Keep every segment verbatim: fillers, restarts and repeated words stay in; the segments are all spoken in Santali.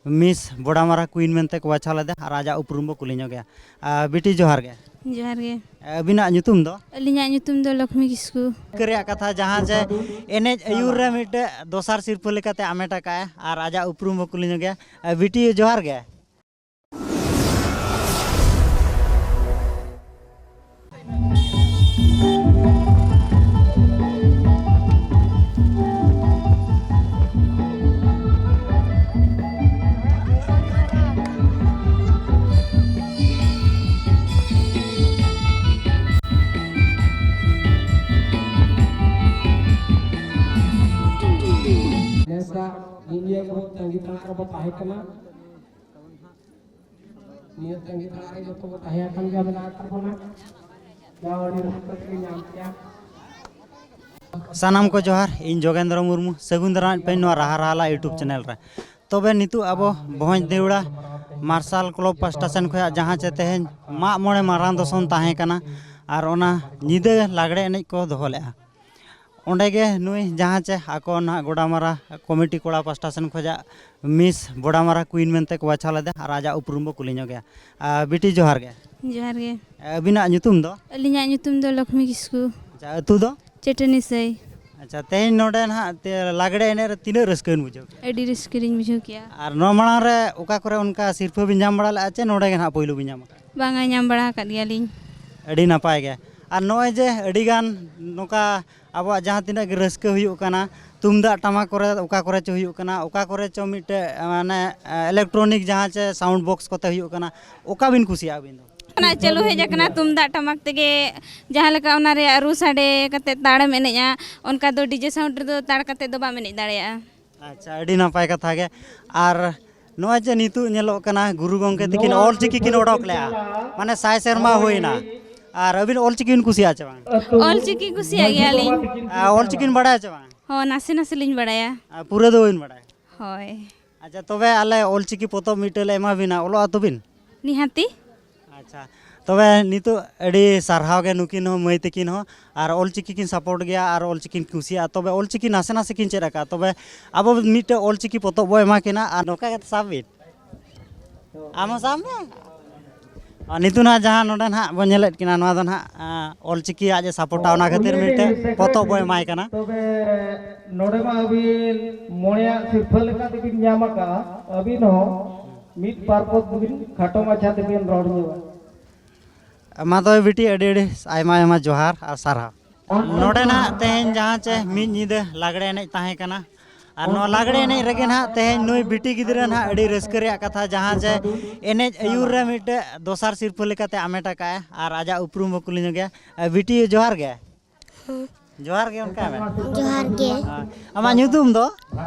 ᱢᱤᱥ ᱵᱚᱰᱟᱢᱟᱨᱟ ᱠᱩᱭᱤᱱ ᱢᱮᱱᱛᱮ ᱠᱚ ᱵᱟᱪᱷᱟᱣ ᱞᱮᱫᱟ ᱟᱨ ᱟᱡᱟᱜ ᱩᱯᱨᱩᱢ ᱵᱚ ᱠᱩᱞᱤ ᱧᱚᱜᱮᱭᱟ᱾ ᱟᱨ ᱵᱤᱴᱤ, ᱡᱚᱦᱟᱨ ᱜᱮ᱾ ᱡᱚᱦᱟᱨ ᱜᱮ᱾ ᱟᱹᱵᱤᱱᱟᱜ ᱧᱩᱛᱩᱢ ᱫᱚ? ᱟᱹᱞᱤᱧᱟᱜ ᱧᱩᱛᱩᱢ ᱫᱚ ᱞᱚᱠᱷᱢᱤ ᱠᱤᱥᱠᱩ᱾ ᱨᱟᱹᱥᱠᱟᱹ ᱨᱮᱭᱟᱜ ᱠᱟᱛᱷᱟ, ᱡᱟᱦᱟᱸ ᱡᱮ ᱮᱱᱮᱡ ᱟᱹᱭᱩᱨ ᱨᱮ ᱢᱤᱫᱴᱮᱡ ᱫᱚᱥᱟᱨ ᱥᱤᱨᱯᱟᱹ ᱞᱮᱠᱟᱛᱮ ᱟᱢᱮᱴ ᱟᱠᱟᱫᱼᱟ ᱟᱨ ᱟᱡᱟᱜ ᱩᱯᱨᱩᱢ ᱵᱚ ᱠᱩᱞᱤ ᱧᱚᱜᱮᱭᱟ᱾ ᱟᱨ ᱵᱤᱴᱤ, ᱡᱚᱦᱟᱨ ᱜᱮ᱾ ᱱᱮᱥᱟᱜ ᱧᱤᱧᱮᱞ ᱠᱚ ᱛᱟᱺᱜᱤ ᱛᱟᱲᱟᱜ ᱨᱮᱵᱚ ᱛᱟᱦᱮᱸ ᱠᱟᱱᱟ᱾ ᱱᱤᱭᱟᱹ ᱛᱟᱺᱜᱤ ᱛᱟᱲᱟᱜ ᱨᱮ ᱡᱚᱛᱚ ᱵᱚ ᱛᱟᱦᱮᱸ ᱟᱠᱟᱱ ᱜᱮᱭᱟ, ᱢᱮᱱᱟᱜ ᱟᱠᱟᱫ ᱵᱚᱱᱟ᱾ ᱡᱟᱣ ᱟᱹᱰᱤ ᱨᱟᱹᱥᱠᱟᱹ ᱛᱮᱞᱮ ᱧᱟᱢ ᱠᱮᱜᱼᱟ᱾ ᱥᱟᱱᱟᱢ ᱠᱚ ᱡᱚᱦᱟᱨ, ᱤᱧ ᱡᱳᱜᱮᱱᱫᱨᱚ ᱢᱩᱨᱢᱩ, ᱥᱟᱹᱜᱩᱱ ᱫᱟᱨᱟᱢ ᱯᱮ ᱱᱚᱣᱟ ᱨᱟᱦᱟ ᱨᱟᱦᱟᱞᱟ YouTube ᱪᱮᱱᱮᱞ ᱨᱮ᱾ ᱛᱚᱵᱮ ᱱᱤᱛᱚᱜ ᱟᱵᱚ ᱵᱚᱦᱚᱧ ᱫᱮᱣᱲᱟ ᱢᱟᱨᱥᱟᱞ ᱠᱞᱚᱵᱽ ᱯᱟᱥᱴᱟ ᱥᱮᱱ ᱠᱷᱚᱱᱟᱜ ᱡᱟᱦᱟᱸ ᱪᱮ ᱛᱮᱦᱮᱧ ᱢᱟᱜ ᱢᱚᱬᱮ ᱢᱟᱨᱟᱝ ᱫᱚᱥᱚᱱ ᱛᱟᱦᱮᱸ ᱠᱟᱱᱟ ᱟᱨ ᱚᱱᱟ ᱧᱤᱫᱟᱹ ᱞᱟᱜᱽᱲᱮ ᱮᱱᱮᱡ ᱠᱚ ᱫᱚᱦᱚ ᱞᱮᱫᱼᱟ, ᱚᱸᱰᱮ ᱜᱮ ᱱᱩᱭ ᱡᱟᱦᱟᱸ ᱪᱮ ᱟᱠᱚ ᱱᱟᱦᱟᱜ ᱜᱚᱰᱟᱢᱟᱨᱟ ᱠᱚᱢᱤᱴᱤ ᱠᱚᱲᱟ ᱯᱟᱥᱴᱟ ᱥᱮᱱ ᱠᱷᱚᱱᱟᱜ ᱢᱤᱥ ᱵᱚᱰᱟᱢᱟᱨᱟ ᱠᱩᱭᱤᱱ ᱢᱮᱱᱛᱮ ᱠᱚ ᱵᱟᱪᱷᱟᱣ ᱞᱮᱫᱟ ᱟᱨ ᱟᱡᱟᱜ ᱩᱯᱨᱩᱢ ᱵᱚ ᱠᱩᱞᱤ ᱧᱚᱜᱮᱭᱟ᱾ ᱟᱨ ᱵᱤᱴᱤ, ᱡᱚᱦᱟᱨ ᱜᱮ᱾ ᱡᱚᱦᱟᱨ ᱜᱮ᱾ ᱟᱹᱵᱤᱱᱟᱜ ᱧᱩᱛᱩᱢ ᱫᱚ? ᱟᱹᱞᱤᱧᱟᱜ ᱧᱩᱛᱩᱢ ᱫᱚ ᱞᱚᱠᱷᱢᱤ ᱠᱤᱥᱠᱩ᱾ ᱟᱪᱪᱷᱟ, ᱟᱹᱛᱩ ᱫᱚ? ᱪᱟᱹᱴᱟᱹᱱᱤ ᱥᱟᱹᱭ᱾ ᱟᱪᱪᱷᱟ, ᱛᱮᱦᱮᱧ ᱱᱚᱰᱮ ᱱᱟᱦᱟᱜ ᱛᱮ ᱞᱟᱜᱽᱲᱮ ᱮᱱᱮᱡ ᱨᱮ ᱛᱤᱱᱟᱹᱜ ᱨᱟᱹᱥᱠᱟᱹ ᱵᱤᱱ ᱵᱩᱡᱷᱟᱹᱣ ᱠᱮᱫᱟ? ᱟᱹᱰᱤ ᱨᱟᱹᱥᱠᱟᱹ ᱞᱤᱧ ᱵᱩᱡᱷᱟᱹᱣ ᱠᱮᱜᱼᱟ᱾ ᱟᱨ ᱱᱚᱣᱟ ᱢᱟᱲᱟᱝ ᱨᱮ ᱚᱠᱟ ᱠᱚᱨᱮ ᱚᱱᱠᱟ ᱥᱤᱨᱯᱟᱹ ᱵᱤᱱ ᱧᱟᱢ ᱵᱟᱲᱟ ᱞᱮᱫᱼᱟ ᱪᱮ ᱱᱚᱰᱮ ᱜᱮ ᱱᱟᱦᱟᱜ ᱯᱳᱭᱞᱳ ᱵᱤᱱ ᱧᱟᱢ ᱟᱠᱟᱫᱼᱟ? ᱵᱟᱝᱟ, ᱧᱟᱢ ᱵᱟᱲᱟ ᱟᱠᱟᱫ ᱜᱮᱭᱟᱞᱤᱧ᱾ ᱟᱹᱰᱤ ᱱᱟᱯᱟᱭ ᱜᱮ᱾ ᱟᱨ ᱱᱚᱜᱼᱚᱭ ᱡᱮ ᱟᱹᱰᱤᱜᱟᱱ ᱱᱚᱝᱠᱟ ᱟᱵᱚᱣᱟᱜ ᱡᱟᱦᱟᱸ ᱛᱤᱱᱟᱹᱜ ᱜᱮ ᱨᱟᱹᱥᱠᱟᱹ ᱦᱩᱭᱩᱜ ᱠᱟᱱᱟ, ᱛᱩᱢᱫᱟᱜ ᱴᱟᱢᱟᱠ ᱠᱚᱨᱮ ᱚᱠᱟ ᱠᱚᱨᱮ ᱪᱚ ᱦᱩᱭᱩᱜ ᱠᱟᱱᱟ, ᱚᱠᱟ ᱠᱚᱨᱮ ᱪᱚ ᱢᱤᱫᱴᱮᱡ, ᱢᱟᱱᱮ, electronic ᱡᱟᱦᱟᱸ ᱪᱮ sound box ᱠᱚᱛᱮ ᱦᱩᱭᱩᱜ ᱠᱟᱱᱟ, ᱚᱠᱟ ᱵᱤᱱ ᱠᱩᱥᱤᱭᱟᱜᱼᱟ ᱟᱹᱵᱤᱱ ᱫᱚ? ᱚᱱᱟ ᱪᱟᱹᱞᱩ ᱦᱮᱡ ᱟᱠᱟᱱᱟ, ᱛᱩᱢᱫᱟᱜ ᱴᱟᱢᱟᱠ ᱛᱮᱜᱮ ᱡᱟᱦᱟᱸ ᱞᱮᱠᱟ ᱚᱱᱟ ᱨᱮᱭᱟᱜ ᱨᱩ ᱥᱟᱰᱮ ᱠᱟᱛᱮ ᱛᱟᱲᱮᱢ ᱮᱱᱮᱡᱼᱟ, ᱚᱱᱠᱟ ᱫᱚ DJ sound ᱨᱮᱫᱚ ᱛᱟᱲ ᱠᱟᱛᱮ ᱫᱚ ᱵᱟᱢ ᱮᱱᱮᱡ ᱫᱟᱲᱮᱭᱟᱜᱼᱟ᱾ ᱟᱪᱪᱷᱟ, ᱟᱹᱰᱤ ᱱᱟᱯᱟᱭ ᱠᱟᱛᱷᱟ ᱜᱮ᱾ ᱟᱨ ᱱᱚᱜᱼᱚᱭ ᱡᱮ ᱱᱤᱛᱚᱜ ᱧᱮᱞᱚᱜ ᱠᱟᱱᱟ, ᱜᱩᱨᱩ ᱜᱚᱢᱠᱮ ᱛᱟᱹᱠᱤᱱ ᱚᱞ ᱪᱤᱠᱤ ᱠᱤᱱ ᱚᱰᱚᱠ ᱞᱮᱜᱼᱟ, ᱢᱟᱱᱮ ᱥᱟᱭ ᱥᱮᱨᱢᱟ ᱦᱩᱭᱱᱟ, ᱟᱨ ᱟᱹᱵᱤᱱ ᱚᱞ ᱪᱤᱠᱤ ᱵᱤᱱ ᱠᱩᱥᱤᱭᱟᱜᱼᱟ ᱪᱮ ᱵᱟᱝ? ᱚᱞ ᱪᱤᱠᱤ ᱠᱩᱥᱤᱭᱟᱜ ᱜᱮᱭᱟᱞᱤᱧ᱾ ᱟᱨ ᱚᱞ ᱪᱤᱠᱤ ᱵᱤᱱ ᱵᱟᱲᱟᱭᱟ ᱪᱮ ᱵᱟᱝ? ᱦᱚᱸ, ᱱᱟᱥᱮ ᱱᱟᱥᱮ ᱞᱤᱧ ᱵᱟᱲᱟᱭᱟ᱾ ᱟᱨ ᱯᱩᱨᱟᱹ ᱫᱚ ᱵᱟᱹᱵᱤᱱ ᱵᱟᱲᱟᱭᱟ? ᱦᱳᱭ᱾ ᱟᱪᱪᱷᱟ, ᱛᱚᱵᱮ ᱟᱞᱮ ᱚᱞ ᱪᱤᱠᱤ ᱯᱚᱛᱚᱵ ᱢᱤᱫᱴᱮᱡ ᱞᱮ ᱮᱢᱟ ᱵᱤᱱᱟ, ᱚᱞᱚᱜ ᱟᱛᱚ ᱵᱤᱱ? ᱱᱤᱦᱟᱹᱛᱤ᱾ ᱟᱪᱪᱷᱟ, ᱛᱚᱵᱮ ᱱᱤᱛᱚᱜ ᱟᱹᱰᱤ ᱥᱟᱨᱦᱟᱣ ᱜᱮ ᱱᱩᱠᱤᱱ ᱦᱚᱸ, ᱢᱟᱹᱭ ᱛᱟᱹᱠᱤᱱ ᱦᱚᱸ, ᱟᱨ ᱚᱞᱪᱤᱠᱤ ᱠᱤᱱ ᱥᱟᱯᱳᱨᱴ ᱜᱮᱭᱟ ᱟᱨ ᱚᱞᱪᱤᱠᱤ ᱠᱤᱱ ᱠᱩᱥᱤᱭᱟᱜᱼᱟ᱾ ᱛᱚᱵᱮ ᱚᱞᱪᱤᱠᱤ ᱱᱟᱥᱮ ᱱᱟᱥᱮ ᱠᱤᱱ ᱪᱮᱫ ᱟᱠᱟᱫᱼᱟ᱾ ᱛᱚᱵᱮ ᱟᱵᱚ ᱢᱤᱫᱴᱮᱡ ᱚᱞᱪᱤᱠᱤ ᱯᱚᱛᱚᱵ ᱵᱚ ᱮᱢᱟ ᱠᱤᱱᱟ᱾ ᱟᱨ ᱱᱚᱝᱠᱟ ᱠᱟᱛᱮ ᱥᱟᱵ ᱵᱤᱱ, ᱟᱢ ᱦᱚᱸ ᱥᱟᱵ ᱢᱮ᱾ ᱟᱨ ᱱᱤᱛᱚᱜ ᱱᱟᱦᱟᱜ ᱡᱟᱦᱟᱸ ᱱᱚᱰᱮ ᱱᱟᱦᱟᱜ ᱵᱚᱱ ᱧᱮᱞᱮᱫ ᱠᱤᱱᱟ, ᱱᱚᱣᱟ ᱫᱚ ᱱᱟᱦᱟᱜ, ᱟᱸ, ᱚᱞᱪᱤᱠᱤ ᱟᱡ ᱮ ᱥᱟᱯᱳᱨᱴᱟ, ᱚᱱᱟ ᱠᱷᱟᱹᱛᱤᱨ ᱢᱤᱫᱴᱮᱡ ᱯᱚᱛᱚᱵ ᱵᱚ ᱮᱢᱟᱭ ᱠᱟᱱᱟ᱾ ᱛᱚᱵᱮ ᱱᱚᱰᱮ ᱢᱟ ᱟᱹᱵᱤᱱ ᱢᱚᱬᱮᱭᱟᱜ ᱥᱤᱨᱯᱷᱟᱹ ᱞᱮᱠᱟ ᱛᱮᱵᱤᱱ ᱧᱟᱢ ᱟᱠᱟᱫᱼᱟ, ᱟᱹᱵᱤᱱ ᱦᱚᱸ ᱢᱤᱫ ᱵᱟᱨ ᱯᱚᱫ ᱫᱚᱵᱤᱱ ᱠᱷᱟᱴᱚ ᱢᱟᱪᱷᱟ ᱛᱮᱵᱤᱱ ᱨᱚᱲ ᱧᱚᱜᱟ᱾ ᱢᱟ ᱛᱚᱵᱮ ᱵᱤᱴᱤ, ᱟᱹᱰᱤ ᱟᱹᱰᱤ ᱟᱭᱢᱟ ᱟᱭᱢᱟ ᱡᱚᱦᱟᱨ ᱟᱨ ᱥᱟᱨᱦᱟᱣ᱾ ᱱᱚᱰᱮ ᱱᱟᱦᱟᱜ ᱛᱮᱦᱮᱧ ᱡᱟᱦᱟᱸ ᱪᱮ ᱢᱤᱫ ᱧᱤᱫᱟᱹ ᱞᱟᱜᱽᱲᱮ ᱮᱱᱮᱡ ᱛᱟᱦᱮᱸ ᱠᱟᱱᱟ, ᱟᱨ ᱱᱚᱣᱟ ᱞᱟᱜᱽᱲᱮ ᱮᱱᱮᱡ ᱨᱮᱜᱮ ᱱᱟᱦᱟᱜ ᱛᱮᱦᱮᱧ ᱱᱩᱭ ᱵᱤᱴᱤ ᱜᱤᱫᱽᱨᱟᱹ ᱱᱟᱦᱟᱜ ᱟᱹᱰᱤ ᱨᱟᱹᱥᱠᱟᱹ ᱨᱮᱭᱟᱜ ᱠᱟᱛᱷᱟ, ᱡᱟᱦᱟᱸ ᱪᱮ ᱮᱱᱮᱡ ᱟᱹᱭᱩᱨ ᱨᱮ ᱢᱤᱫᱴᱮᱡ ᱫᱚᱥᱟᱨ ᱥᱤᱨᱯᱷᱟᱹ ᱞᱮᱠᱟᱛᱮ ᱟᱢᱮᱴ ᱟᱠᱟᱫᱼᱟᱭ, ᱟᱨ ᱟᱡᱟᱜ ᱩᱯᱨᱩᱢ ᱵᱚ ᱠᱩᱞᱤ ᱧᱚᱜᱮᱭᱟ᱾ ᱟᱨ ᱵᱤᱴᱤ, ᱡᱚᱦᱟᱨ ᱜᱮ᱾ ᱦᱮᱸ᱾ ᱡᱚᱦᱟᱨ ᱜᱮ, ᱚᱱᱠᱟ ᱢᱮ᱾ ᱡᱚᱦᱟᱨ ᱜᱮ᱾ ᱦᱮᱸ᱾ ᱟᱢᱟᱜ ᱧᱩᱛᱩᱢ ᱫᱚ?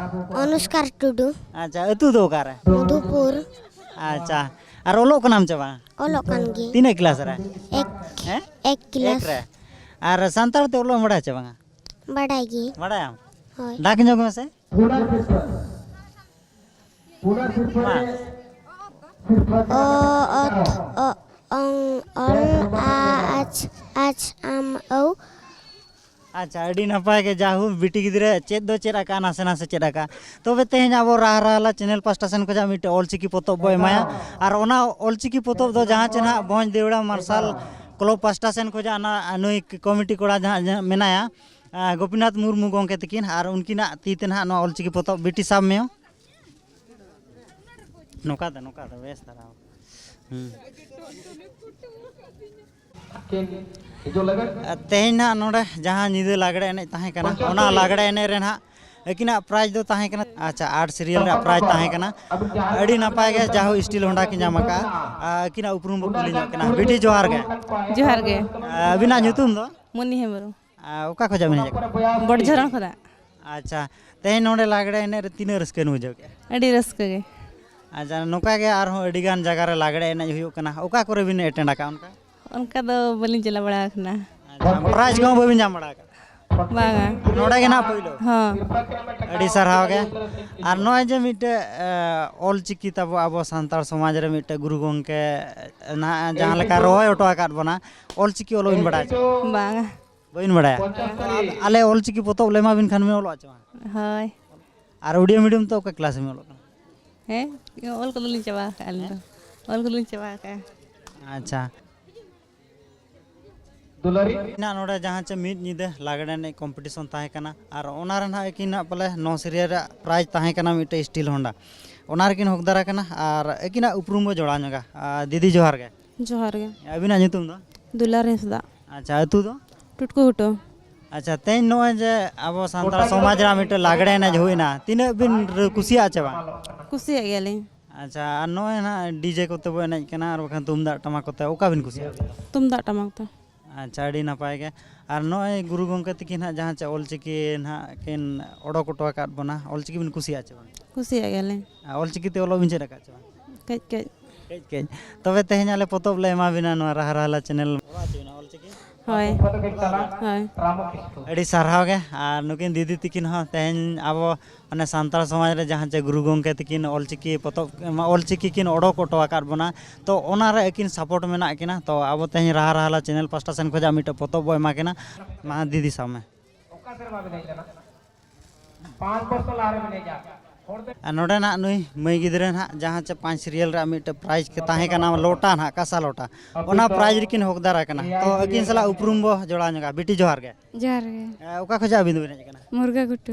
ᱚᱱᱩᱥᱠᱟᱨ ᱴᱩᱰᱩ᱾ ᱟᱪᱪᱷᱟ, ᱟᱹᱛᱩ ᱫᱚ ᱚᱠᱟᱨᱮ? ᱢᱚᱫᱷᱩᱯᱩᱨ᱾ ᱟᱪᱪᱷᱟ, ᱟᱨ ᱚᱞᱚᱜ ᱠᱟᱱᱟᱢ ᱪᱮ ᱵᱟᱝ? ᱚᱞᱚᱜ ᱠᱟᱱ ᱜᱮ᱾ ᱛᱤᱱᱟᱹᱜ ᱠᱞᱟᱥ ᱨᱮ? ᱮᱠ᱾ ᱦᱮᱸ? ᱮᱠ ᱠᱞᱟᱥ᱾ ᱮᱠ ᱨᱮ᱾ ᱟᱨ ᱥᱟᱱᱛᱟᱲ ᱛᱮ ᱚᱞᱚᱜ ᱮᱢ ᱵᱟᱲᱟᱭᱟ ᱪᱮ ᱵᱟᱝᱟ? ᱵᱟᱰᱟᱭ ᱜᱮ᱾ ᱵᱟᱰᱟᱭᱟᱢ? ᱦᱳᱭ᱾ ᱰᱟᱠ ᱧᱚᱜ ᱢᱮᱥᱮ᱾ ᱢᱟ᱾ ᱚ, ᱚᱛ, ᱚ, ᱚᱝ, ᱚᱞ, ᱟ, ᱟᱪ, ᱟᱪ, ᱟᱢ, ᱟᱹᱣ᱾ ᱟᱪᱪᱷᱟ, ᱟᱹᱰᱤ ᱱᱟᱯᱟᱭ ᱜᱮ, ᱡᱟᱦᱳ, ᱵᱤᱴᱤ ᱜᱤᱫᱽᱨᱟᱹ ᱪᱮᱫ ᱫᱚ ᱪᱮᱫ ᱟᱠᱟᱫᱼᱟ, ᱱᱟᱥᱮ ᱱᱟᱥᱮ ᱪᱮᱫ ᱟᱠᱟᱫᱼᱟ᱾ ᱛᱚᱵᱮ ᱛᱮᱦᱮᱧ ᱟᱵᱚ ᱨᱟᱦᱟ ᱨᱟᱦᱟᱞᱟ ᱪᱮᱱᱮᱞ ᱯᱟᱥᱴᱟ ᱥᱮᱱ ᱠᱷᱚᱱᱟᱜ ᱢᱤᱫᱴᱮᱡ ᱚᱞᱪᱤᱠᱤ ᱯᱚᱛᱚᱵ ᱵᱚ ᱮᱢᱟᱭᱟ, ᱟᱨ ᱚᱱᱟ ᱚᱞᱪᱤᱠᱤ ᱯᱚᱛᱚᱵ ᱫᱚ ᱡᱟᱦᱟᱸ ᱪᱮ ᱱᱟᱦᱟᱜ ᱵᱷᱚᱸᱡᱽ ᱫᱮᱣᱲᱟ ᱢᱟᱨᱥᱟᱞ ᱠᱞᱚᱵᱽ ᱯᱟᱥᱴᱟ ᱥᱮᱱ ᱠᱷᱚᱱᱟᱜ ᱱᱟ-, ᱱᱩᱭ ᱠᱚᱢᱤᱴᱤ ᱠᱚᱲᱟ ᱡᱟᱦᱟᱸ, ᱡᱟᱦᱟᱸ ᱢᱮᱱᱟᱭᱟ, ᱟᱸ, ᱜᱳᱯᱤᱱᱟᱛᱷ ᱢᱩᱨᱢᱩ ᱜᱚᱢᱠᱮ ᱛᱟᱹᱠᱤᱱ, ᱟᱨ ᱩᱱᱠᱤᱱᱟᱜ ᱛᱤ ᱛᱮ ᱱᱟᱦᱟᱜ ᱱᱚᱣᱟ ᱚᱞᱪᱤᱠᱤ ᱯᱚᱛᱚᱵ, ᱵᱤᱴᱤ ᱥᱟᱵ ᱢᱮ᱾ ᱱᱚᱝᱠᱟ ᱫᱚ, ᱱᱚᱝᱠᱟ ᱫᱚ ᱵᱮᱥ ᱫᱷᱟᱨᱟ᱾ ᱦᱩᱸ᱾ ᱟᱨ ᱛᱮᱦᱮᱧ ᱱᱟᱦᱟᱜ ᱱᱚᱰᱮ ᱡᱟᱦᱟᱸ ᱧᱤᱫᱟᱹ ᱞᱟᱜᱽᱲᱮ ᱮᱱᱮᱡ ᱛᱟᱦᱮᱸ ᱠᱟᱱᱟ, ᱚᱱᱟ ᱞᱟᱜᱽᱲᱮ ᱮᱱᱮᱡ ᱨᱮ ᱱᱟᱦᱟᱜ ᱟᱹᱠᱤᱱᱟᱜ ᱯᱨᱟᱭᱤᱡᱽ ᱫᱚ ᱛᱟᱦᱮᱸ ᱠᱟᱱᱟ, ᱟᱪᱪᱷᱟ, ᱟᱴ ᱥᱤᱨᱤᱭᱟᱞ ᱨᱮᱭᱟᱜ ᱯᱨᱟᱭᱤᱡᱽ ᱛᱟᱦᱮᱸ ᱠᱟᱱᱟ᱾ ᱟᱹᱰᱤ ᱱᱟᱯᱟᱭ ᱜᱮ, ᱡᱟᱦᱳ, ᱥᱴᱤᱞ ᱦᱚᱸᱰᱟ ᱠᱤᱱ ᱧᱟᱢ ᱟᱠᱟᱫᱼᱟ᱾ ᱟᱨ ᱟᱹᱠᱤᱱᱟᱜ ᱩᱯᱨᱩᱢ ᱵᱚ ᱠᱩᱞᱤ ᱧᱚᱜ ᱠᱤᱱᱟ᱾ ᱵᱤᱴᱤ, ᱡᱚᱦᱟᱨ ᱜᱮ᱾ ᱡᱚᱦᱟᱨ ᱜᱮ᱾ ᱟᱹᱵᱤᱱᱟᱜ ᱧᱩᱛᱩᱢ ᱫᱚ? ᱢᱩᱱᱤ ᱦᱮᱢᱵᱨᱚᱢ᱾ ᱟᱨ ᱚᱠᱟ ᱠᱷᱚᱱᱟᱜ ᱵᱤᱱ ᱦᱮᱡ ᱟᱠᱟᱱᱟ? ᱵᱚᱰᱡᱷᱚᱨᱚᱬ ᱠᱷᱚᱱᱟᱜ᱾ ᱟᱪᱪᱷᱟ, ᱛᱮᱦᱮᱧ ᱱᱚᱰᱮ ᱞᱟᱜᱽᱲᱮ ᱮᱱᱮᱡ ᱨᱮ ᱛᱤᱱᱟᱹᱜ ᱨᱟᱹᱥᱠᱟᱹ ᱵᱤᱱ ᱵᱩᱡᱷᱟᱹᱣ ᱠᱮᱫᱼᱟ? ᱟᱹᱰᱤ ᱨᱟᱹᱥᱠᱟᱹ ᱜᱮ᱾ ᱟᱪᱪᱷᱟ, ᱱᱚᱝᱠᱟ ᱜᱮ ᱟᱨᱦᱚᱸ ᱟᱹᱰᱤ ᱜᱟᱱ ᱡᱟᱭᱜᱟ ᱨᱮ ᱞᱟᱜᱽᱲᱮ ᱮᱱᱮᱡ ᱦᱩᱭᱩᱜ ᱠᱟᱱᱟ, ᱚᱠᱟ ᱠᱚᱨᱮ ᱵᱤᱱ ᱮᱴᱮᱱᱰ ᱟᱠᱟᱫᱼᱟ ᱚᱱᱠᱟ? ᱚᱱᱠᱟ ᱫᱚ ᱵᱟᱹᱞᱤᱧ ᱪᱟᱞᱟᱣ ᱵᱟᱲᱟ ᱟᱠᱟᱱᱟ᱾ ᱟᱪᱪᱷᱟ, ᱯᱨᱟᱭᱤᱡᱽ ᱠᱚᱦᱚᱸ ᱵᱟᱹᱵᱤᱱ ᱧᱟᱢ ᱵᱟᱲᱟ ᱟᱠᱟᱫᱼᱟ? ᱵᱟᱝᱟ᱾ ᱱᱚᱰᱮ ᱜᱮ ᱱᱟᱦᱟᱜ ᱯᱳᱭᱞᱳ? ᱦᱚᱸ᱾ ᱟᱹᱰᱤ ᱥᱟᱨᱦᱟᱣ ᱜᱮ᱾ ᱟᱨ ᱱᱚᱜᱼᱚᱭ ᱡᱮ ᱢᱤᱫᱴᱮᱡ, ᱮ, ᱚᱞᱪᱤᱠᱤ ᱛᱟᱵᱚ ᱟᱵᱚ ᱥᱟᱱᱛᱟᱲ ᱥᱚᱢᱟᱡᱽ ᱨᱮ ᱢᱤᱫᱴᱮᱡ ᱜᱩᱨᱩ ᱜᱚᱢᱠᱮ ᱱᱟᱦᱟᱜ ᱡᱟᱦᱟᱸ ᱞᱮᱠᱟ ᱨᱚᱦᱚᱭ ᱦᱚᱴᱚ ᱟᱠᱟᱫ ᱵᱚᱱᱟ, ᱚᱞᱪᱤᱠᱤ ᱚᱞᱚᱜ ᱵᱤᱱ ᱵᱟᱰᱟᱭᱟ ᱪᱮ? ᱵᱟᱝᱟ᱾ ᱵᱟᱹᱵᱤᱱ ᱵᱟᱰᱟᱭᱟ? ᱟᱞᱮ ᱚᱞᱪᱤᱠᱤ ᱯᱚᱛᱚᱵ ᱞᱮ ᱮᱢᱟ ᱵᱤᱱ ᱠᱷᱟᱱ ᱵᱤᱱ ᱚᱞᱚᱜᱼᱟ ᱪᱮ ᱵᱟᱝ? ᱦᱳᱭ᱾ ᱟᱨ ᱩᱰᱤᱭᱟ ᱢᱤᱰᱤᱭᱟᱢ ᱛᱮ ᱚᱠᱟ ᱠᱞᱟᱥ ᱮᱢ ᱚᱞᱚᱜ ᱠᱟᱱᱟ? ᱦᱮᱸ, ᱚᱞ ᱠᱚᱫᱚ ᱞᱤᱧ ᱪᱟᱵᱟ ᱟᱠᱟᱫᱼᱟ ᱟᱹᱞᱤᱧ ᱫᱚ᱾ ᱚᱞ ᱠᱚᱫᱚ ᱞᱤᱧ ᱪᱟᱵᱟ ᱟᱠᱟᱫᱼᱟ᱾ ᱟᱪᱪᱷᱟ᱾ ᱤᱧᱟᱹᱜ ᱱᱚᱰᱮ ᱡᱟᱦᱟᱸ ᱪᱮ ᱢᱤᱫ ᱧᱤᱫᱟᱹ ᱞᱟᱜᱽᱲᱮ ᱮᱱᱮᱡ ᱠᱚᱢᱯᱤᱴᱤᱥᱚᱱ ᱛᱟᱦᱮᱸ ᱠᱟᱱᱟ, ᱟᱨ ᱚᱱᱟ ᱨᱮ ᱱᱟᱦᱟᱜ ᱟᱹᱠᱤᱱᱟᱜ ᱯᱟᱞᱮ ᱱᱚ ᱥᱤᱨᱭᱟᱹ ᱨᱮᱭᱟᱜ ᱯᱨᱟᱭᱤᱡᱽ ᱛᱟᱦᱮᱸ ᱠᱟᱱᱟ ᱢᱤᱫᱴᱮᱡ ᱥᱴᱤᱞ ᱦᱚᱱᱰᱟ᱾ ᱚᱱᱟ ᱨᱮᱠᱤᱱ ᱦᱚᱠᱫᱟᱨ ᱟᱠᱟᱱᱟ, ᱟᱨ ᱟᱹᱠᱤᱱᱟᱜ ᱩᱯᱨᱩᱢ ᱵᱚ ᱡᱚᱲᱟᱣ ᱧᱚᱜᱟ᱾ ᱟᱨ ᱫᱤᱫᱤ, ᱡᱚᱦᱟᱨ ᱜᱮ᱾ ᱡᱚᱦᱟᱨ ᱜᱮ᱾ ᱟᱹᱵᱤᱱᱟᱜ ᱧᱩᱛᱩᱢ ᱫᱚ? ᱫᱩᱞᱟᱨ ᱦᱟᱸᱥᱫᱟ᱾ ᱟᱪᱪᱷᱟ, ᱟᱹᱛᱩ ᱫᱚ? ᱴᱩᱴᱠᱩ ᱜᱷᱩᱴᱩ᱾ ᱟᱪᱪᱷᱟ, ᱛᱮᱦᱮᱧ ᱱᱚᱜᱼᱚᱭ ᱡᱮ ᱟᱵᱚ ᱥᱟᱱᱛᱟᱲ ᱥᱚᱢᱟᱡᱽ ᱨᱮ ᱢᱤᱫᱴᱮᱱ ᱞᱟᱜᱽᱲᱮ ᱮᱱᱮᱡ ᱦᱩᱭᱱᱟ, ᱛᱤᱱᱟᱹᱜ ᱵᱤᱱ ᱨᱟᱹ-, ᱠᱩᱥᱤᱭᱟᱜᱼᱟ ᱪᱮ ᱵᱟᱝ? ᱠᱩᱥᱤᱭᱟᱜ ᱜᱮᱭᱟᱞᱤᱧ᱾ ᱟᱪᱪᱷᱟ, ᱟᱨ ᱱᱚᱜᱼᱚᱭ ᱱᱟᱦᱟᱜ ᱰᱤᱡᱮ ᱠᱚᱛᱮ ᱵᱚ ᱮᱱᱮᱡ ᱠᱟᱱᱟ, ᱟᱨ ᱵᱟᱠᱷᱟᱱ ᱛᱩᱢᱫᱟᱜ ᱴᱟᱢᱟᱠ ᱠᱚᱛᱮ, ᱚᱠᱟ ᱵᱤᱱ ᱠᱩᱥᱤᱭᱟᱜᱼᱟ? ᱛᱩᱢᱫᱟᱜ ᱴᱟᱢᱟᱠ ᱛᱮ᱾ ᱟᱪᱪᱷᱟ, ᱟᱹᱰᱤ ᱱᱟᱯᱟᱭ ᱜᱮ᱾ ᱟᱨ ᱱᱚᱜᱼᱚᱭ ᱜᱩᱨᱩ ᱜᱚᱢᱠᱮ ᱛᱤᱠᱤᱱ ᱦᱟᱸᱜ ᱡᱟᱦᱟᱸ ᱪᱮ ᱚᱞᱪᱤᱠᱤ ᱱᱟᱦᱟᱜ ᱠᱤᱱ ᱚᱰᱚᱠ ᱦᱚᱴᱚ ᱟᱠᱟᱫ ᱵᱚᱱᱟ, ᱚᱞᱪᱤᱠᱤ ᱵᱤᱱ ᱠᱩᱥᱤᱭᱟᱜᱼᱟ ᱪᱮ ᱵᱟᱝ? ᱠᱩᱥᱤᱭᱟᱜ ᱜᱮᱭᱟᱞᱤᱧ᱾ ᱟᱨ ᱚᱞᱪᱤᱠᱤ ᱛᱮ ᱚᱞᱚᱜ ᱵᱤᱱ ᱪᱮᱫ ᱟᱠᱟᱫ ᱪᱮ ᱵᱟᱝ? ᱠᱟᱹᱡ ᱠᱟᱹᱡ᱾ ᱠᱟᱹᱡ ᱠᱟᱹᱡ᱾ ᱛᱚᱵᱮ ᱛᱮᱦᱮᱧ ᱟᱞᱮ ᱯᱚᱛᱚᱵ ᱞᱮ ᱮᱢᱟ ᱵᱤᱱᱟ ᱱᱚᱣᱟ ᱨᱟᱦᱟ ᱨᱟᱦᱟᱞᱟ ᱪᱮᱱᱮᱞ᱾ ᱦᱳᱭ᱾ ᱦᱳᱭ᱾ ᱟᱹᱰᱤ ᱥᱟᱨᱦᱟᱣ ᱜᱮ᱾ ᱟᱨ ᱱᱩᱠᱤᱱ ᱫᱤᱫᱤ ᱛᱤᱠᱤᱱ ᱦᱚᱸ ᱛᱮᱦᱮᱧ ᱟᱵᱚ ᱢᱟᱱᱮ ᱥᱟᱱᱛᱟᱲ ᱥᱚᱢᱟᱡᱽ ᱨᱮ ᱡᱟᱦᱟᱸ ᱪᱮ ᱜᱩᱨᱩ ᱜᱚᱢᱠᱮ ᱛᱤᱠᱤᱱ ᱚᱞᱪᱤᱠᱤ ᱯᱚᱛᱚᱵ, ᱚᱞᱪᱤᱠᱤ ᱠᱤᱱ ᱚᱰᱚᱠ ᱦᱚᱴᱚ ᱟᱠᱟᱫ ᱵᱚᱱᱟ, ᱛᱚ ᱚᱱᱟᱨᱮ ᱟᱹᱠᱤᱱ ᱥᱟᱯᱳᱨᱴ ᱢᱮᱱᱟᱜ ᱠᱤᱱᱟ᱾ ᱛᱚ ᱟᱵᱚ ᱛᱮᱦᱮᱧ ᱨᱟᱦᱟ ᱨᱟᱦᱟᱞᱟ ᱪᱮᱱᱮᱞ ᱯᱟᱥᱴᱟ ᱥᱮᱱ ᱠᱷᱚᱱᱟᱜ ᱢᱤᱫᱴᱮᱱ ᱯᱚᱛᱚᱵ ᱵᱚ ᱮᱢᱟ ᱠᱤᱱᱟ᱾ ᱢᱟ ᱫᱤᱫᱤ ᱥᱟᱵ ᱢᱮ᱾ ᱚᱠᱟ ᱥᱮᱨᱢᱟ ᱵᱤᱱ ᱦᱮᱡ ᱞᱮᱱᱟ? ᱯᱟᱸᱪ ᱵᱚᱪᱷᱚᱨ ᱞᱟᱦᱟ ᱨᱮᱵᱤᱱ ᱦᱮᱡ ᱞᱮᱱᱟ᱾ ᱟᱨ ᱱᱚᱰᱮ ᱱᱟᱜ ᱱᱩᱭ ᱢᱟᱹᱭ ᱜᱤᱫᱽᱨᱟᱹ ᱱᱟᱜ ᱡᱟᱦᱟᱸ ᱪᱮ ᱯᱟᱸᱪ ᱥᱤᱨᱤᱭᱟᱞ ᱨᱮᱭᱟᱜ ᱢᱤᱫᱴᱮᱱ ᱯᱨᱟᱭᱤᱡᱽ ᱛᱟᱦᱮᱸ ᱠᱟᱱᱟ, ᱞᱚᱴᱟ ᱱᱟᱜ, ᱠᱟᱸᱥᱟ ᱞᱚᱴᱟ, ᱚᱱᱟ ᱯᱨᱟᱭᱤᱡᱽ ᱨᱮᱠᱤᱱ ᱦᱚᱠᱫᱟᱨ ᱟᱠᱟᱱᱟ᱾ ᱛᱚ ᱟᱹᱠᱤᱱ ᱥᱟᱞᱟᱜ ᱩᱯᱨᱩᱢ ᱵᱚ ᱡᱚᱲᱟᱣ ᱧᱚᱜᱟ᱾ ᱵᱤᱴᱤ, ᱡᱚᱦᱟᱨ ᱜᱮ᱾ ᱡᱚᱦᱟᱨ ᱜᱮ᱾ ᱮ, ᱚᱠᱟ ᱠᱷᱚᱱᱟᱜ ᱟᱹᱵᱤᱱ ᱫᱚᱵᱤᱱ ᱦᱮᱡ ᱟᱠᱟᱱᱟ? ᱢᱩᱨᱜᱟ ᱜᱷᱩᱴᱩ᱾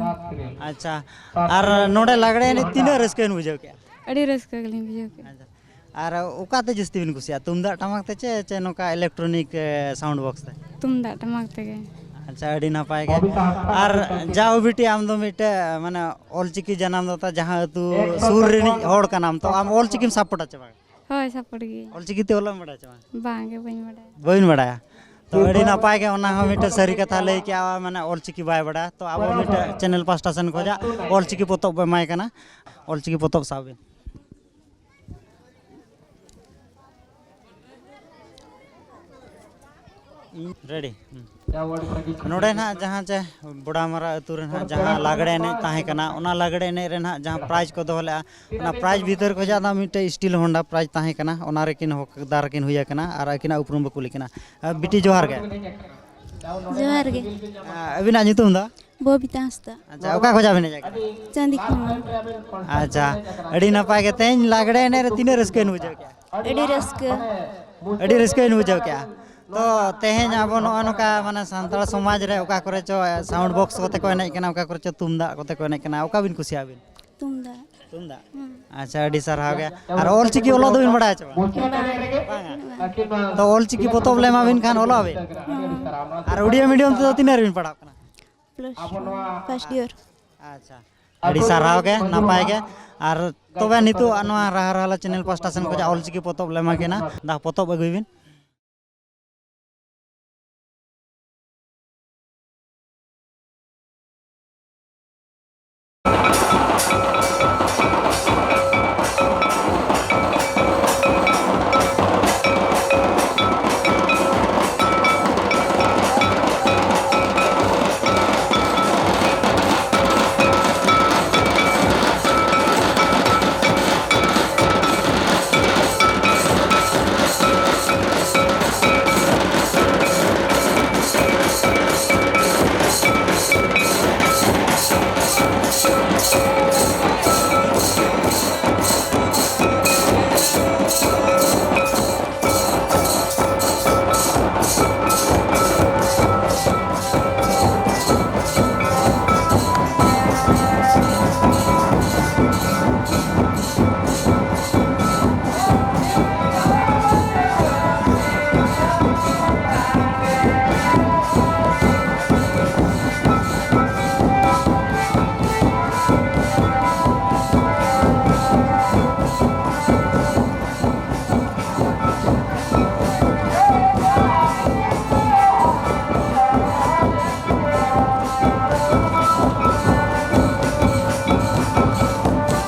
ᱟᱪᱪᱷᱟ, ᱟᱨ ᱱᱚᱰᱮ ᱞᱟᱜᱽᱲᱮ ᱮᱱᱮᱡ ᱛᱤᱱᱟᱹᱜ ᱨᱟᱹᱥᱠᱟᱹ ᱵᱤᱱ ᱵᱩᱡᱷᱟᱹᱣ ᱠᱮᱜᱼᱟ? ᱟᱹᱰᱤ ᱨᱟᱹᱥᱠᱟᱹ ᱜᱮᱞᱤᱧ ᱵᱩᱡᱷᱟᱹᱣ ᱠᱮᱜᱼᱟ᱾ ᱟᱪᱪᱷᱟ, ᱟᱨ ᱚᱠᱟᱛᱮ ᱡᱟᱹᱥᱛᱤ ᱵᱤᱱ ᱠᱩᱥᱤᱭᱟᱜᱼᱟ, ᱛᱩᱢᱫᱟᱜ ᱴᱟᱢᱟᱠ ᱛᱮ ᱪᱮ, ᱪᱮ ᱱᱚᱝᱠᱟ ᱤᱞᱮᱠᱴᱨᱚᱱᱤᱠ, ᱮ, ᱥᱟᱣᱩᱱᱰ ᱵᱚᱠᱥ ᱛᱮ? ᱛᱩᱢᱫᱟᱜ ᱴᱟᱢᱟᱠ ᱛᱮᱜᱮ᱾ ᱟᱪᱪᱷᱟ, ᱟᱹᱰᱤ ᱱᱟᱯᱟᱭ ᱜᱮ᱾ ᱟᱨ ᱡᱟᱣ ᱵᱤᱴᱤ, ᱟᱢ ᱫᱚ ᱢᱤᱫᱴᱮᱡ, ᱢᱟᱱᱮ, ᱚᱞᱪᱤᱠᱤ ᱡᱟᱱᱟᱢ ᱫᱟᱛᱟ, ᱡᱟᱦᱟᱸ ᱟᱹᱛᱩ ᱥᱩᱨ ᱨᱤᱱᱤᱡ ᱦᱚᱲ ᱠᱟᱱᱟᱢ, ᱛᱚ ᱟᱢ ᱚᱞᱪᱤᱠᱤᱢ ᱥᱟᱯᱳᱨᱴᱟ ᱪᱮ ᱵᱟᱝ? ᱦᱳᱭ, ᱥᱟᱯᱳᱨᱴ ᱜᱮ᱾ ᱚᱞᱪᱤᱠᱤ ᱛᱮ ᱚᱞᱚᱜ ᱮᱢ ᱵᱟᱲᱟᱭᱟ ᱪᱮ ᱵᱟᱝ? ᱵᱟᱝ ᱜᱮ, ᱵᱟᱹᱧ ᱵᱟᱰᱟᱭᱟ᱾ ᱵᱟᱹᱵᱤᱱ ᱵᱟᱰᱟᱭᱟ? ᱛᱚ ᱟᱹᱰᱤ ᱱᱟᱯᱟᱭ ᱜᱮ, ᱚᱱᱟ ᱦᱚᱸ ᱢᱤᱫᱴᱮᱡ ᱥᱟᱹᱨᱤ ᱠᱟᱛᱷᱟ ᱞᱟᱹᱭ ᱠᱮᱜᱼᱟ, ᱢᱟᱱᱮ, ᱚᱞᱪᱤᱠᱤ ᱵᱟᱭ ᱵᱟᱰᱟᱭᱟ᱾ ᱛᱚ ᱟᱵᱚ ᱢᱤᱫᱴᱮᱡ ᱪᱮᱱᱮᱞ ᱯᱟᱥᱴᱟ ᱥᱮᱱ ᱠᱷᱚᱱᱟᱜ ᱚᱞᱪᱤᱠᱤ ᱯᱚᱛᱚᱵ ᱵᱚ ᱮᱢᱟᱭ ᱠᱟᱱᱟ, ᱚᱞᱪᱤᱠᱤ ᱯᱚᱛᱚᱵ ᱥᱟᱵ ᱵᱤᱱ᱾ ᱨᱮᱰᱤ᱾ ᱱᱚᱰᱮ ᱱᱟᱦᱟᱜ ᱡᱟᱦᱟᱸ ᱪᱮ ᱵᱚᱰᱟᱢᱟᱨᱟ ᱟᱹᱛᱩ ᱨᱮ ᱱᱟᱦᱟᱜ ᱡᱟᱦᱟᱸ ᱞᱟᱜᱽᱲᱮ ᱮᱱᱮᱡ ᱛᱟᱦᱮᱸ ᱠᱟᱱᱟ, ᱚᱱᱟ ᱞᱟᱜᱽᱲᱮ ᱮᱱᱮᱡ ᱨᱮ ᱱᱟᱦᱟᱜ ᱡᱟᱦᱟᱸ ᱯᱨᱟᱭᱤᱡᱽ ᱠᱚ ᱫᱚᱦᱚ ᱞᱮᱫᱼᱟ, ᱚᱱᱟ ᱯᱨᱟᱭᱤᱡᱽ ᱵᱷᱤᱛᱟᱹᱨ ᱠᱷᱚᱱᱟᱜ ᱫᱚ ᱢᱤᱫᱴᱮᱡ ᱥᱴᱤᱞ ᱦᱚᱱᱰᱟ ᱯᱨᱟᱭᱤᱡᱽ ᱛᱟᱦᱮᱸ ᱠᱟᱱᱟ, ᱚᱱᱟ ᱨᱮᱠᱤᱱ ᱦᱚᱠᱫᱟᱨ ᱠᱤᱱ ᱦᱩᱭ ᱟᱠᱟᱱᱟ ᱟᱨ ᱟᱹᱠᱤᱱᱟᱜ ᱩᱯᱨᱩᱢ ᱵᱟᱠᱚ ᱠᱩᱞᱤ ᱠᱟᱱᱟ᱾ ᱟᱨ ᱵᱤᱴᱤ, ᱡᱚᱦᱟᱨ ᱜᱮ᱾ ᱡᱚᱦᱟᱨ ᱜᱮ᱾ ᱟᱨ ᱟᱹᱵᱤᱱᱟᱜ ᱧᱩᱛᱩᱢ ᱫᱚ? ᱵᱚᱵᱤᱛᱟ ᱦᱟᱸᱥᱫᱟ᱾ ᱟᱪᱪᱷᱟ, ᱚᱠᱟ ᱠᱷᱚᱱᱟᱜ ᱵᱤᱱ ᱦᱮᱡ ᱟᱠᱟᱱᱟ? ᱪᱟᱸᱫᱤ ᱠᱷᱟᱢᱟ᱾ ᱟᱪᱪᱷᱟ, ᱟᱹᱰᱤ ᱱᱟᱯᱟᱭ ᱜᱮ᱾ ᱛᱮᱦᱮᱧ ᱞᱟᱜᱽᱲᱮ ᱮᱱᱮᱡ ᱨᱮ ᱛᱤᱱᱟᱹᱜ ᱨᱟᱹᱥᱠᱟᱹ ᱵᱤᱱ ᱵᱩᱡᱷᱟᱹᱣ ᱠᱮᱜᱼᱟ? ᱟᱹᱰᱤ ᱨᱟᱹᱥᱠᱟᱹ᱾ ᱟᱹᱰᱤ ᱨᱟᱹᱥᱠᱟᱹ ᱵᱤᱱ ᱵᱩᱡᱷᱟᱹᱣ ᱠᱮᱜᱼᱟ᱾ ᱛᱚ, ᱛᱮᱦᱮᱧ ᱟᱵᱚ ᱱᱚᱜᱼᱚ ᱱᱚᱝᱠᱟ, ᱢᱟᱱᱮ, ᱥᱟᱱᱛᱟᱲ ᱥᱚᱢᱟᱡᱽ ᱨᱮ ᱚᱠᱟ ᱠᱚᱨᱮ ᱪᱚ sound box ᱠᱚᱛᱮ ᱠᱚ ᱮᱱᱮᱡ ᱠᱟᱱᱟ, ᱚᱠᱟ ᱠᱚᱨᱮ ᱪᱚ ᱛᱩᱢᱫᱟᱜ ᱠᱚᱛᱮ ᱠᱚ ᱮᱱᱮᱡ ᱠᱟᱱᱟ, ᱚᱠᱟ ᱵᱤᱱ ᱠᱩᱥᱤᱭᱟᱜᱼᱟ ᱵᱤᱱ? ᱛᱩᱢᱫᱟᱜ᱾ ᱛᱩᱢᱫᱟᱜ? ᱦᱩᱸ᱾ ᱟᱪᱪᱷᱟ, ᱟᱹᱰᱤ ᱥᱟᱨᱦᱟᱣ ᱜᱮ᱾ ᱟᱨ ᱚᱞ ᱪᱤᱠᱤ ᱚᱞᱚᱜ ᱫᱚᱵᱤᱱ ᱵᱟᱲᱟᱭᱟ ᱪᱮ ᱵᱟᱝ? ᱵᱟᱝ᱾ ᱵᱟᱝᱟ᱾ ᱛᱚ, ᱚᱞ ᱪᱤᱠᱤ ᱯᱚᱛᱚᱵ ᱞᱮ ᱮᱢᱟ ᱵᱤᱱ ᱠᱷᱟᱱ ᱚᱞᱚᱜ ᱟᱵᱤᱱ? ᱦᱩᱸ᱾ ᱟᱨ ᱩᱰᱤᱭᱟ medium ᱛᱮᱫᱚ ᱛᱤᱱᱟᱹᱜ ᱨᱮᱵᱤᱱ ᱯᱟᱲᱦᱟᱜ ᱠᱟᱱᱟ? Plus one, first year᱾ ᱟᱪᱪᱷᱟ, ᱟᱹᱰᱤ ᱥᱟᱨᱦᱟᱣ ᱜᱮ, ᱱᱟᱯᱟᱭ ᱜᱮ᱾ ᱟᱨ ᱛᱚᱵᱮ ᱱᱤᱛᱚᱜ ᱱᱚᱣᱟ ᱨᱟᱦᱟ ᱨᱟᱦᱟᱞᱟ channel ᱯᱟᱥᱴᱟ ᱥᱮᱱ ᱠᱷᱚᱱᱟᱜ ᱚᱞ ᱪᱤᱠᱤ ᱯᱚᱛᱚᱵ ᱞᱮ ᱮᱢᱟ ᱠᱤᱱᱟ, ᱫᱟ ᱯᱚᱛᱚᱵ ᱟᱹᱜᱩᱭ ᱵᱤᱱ᱾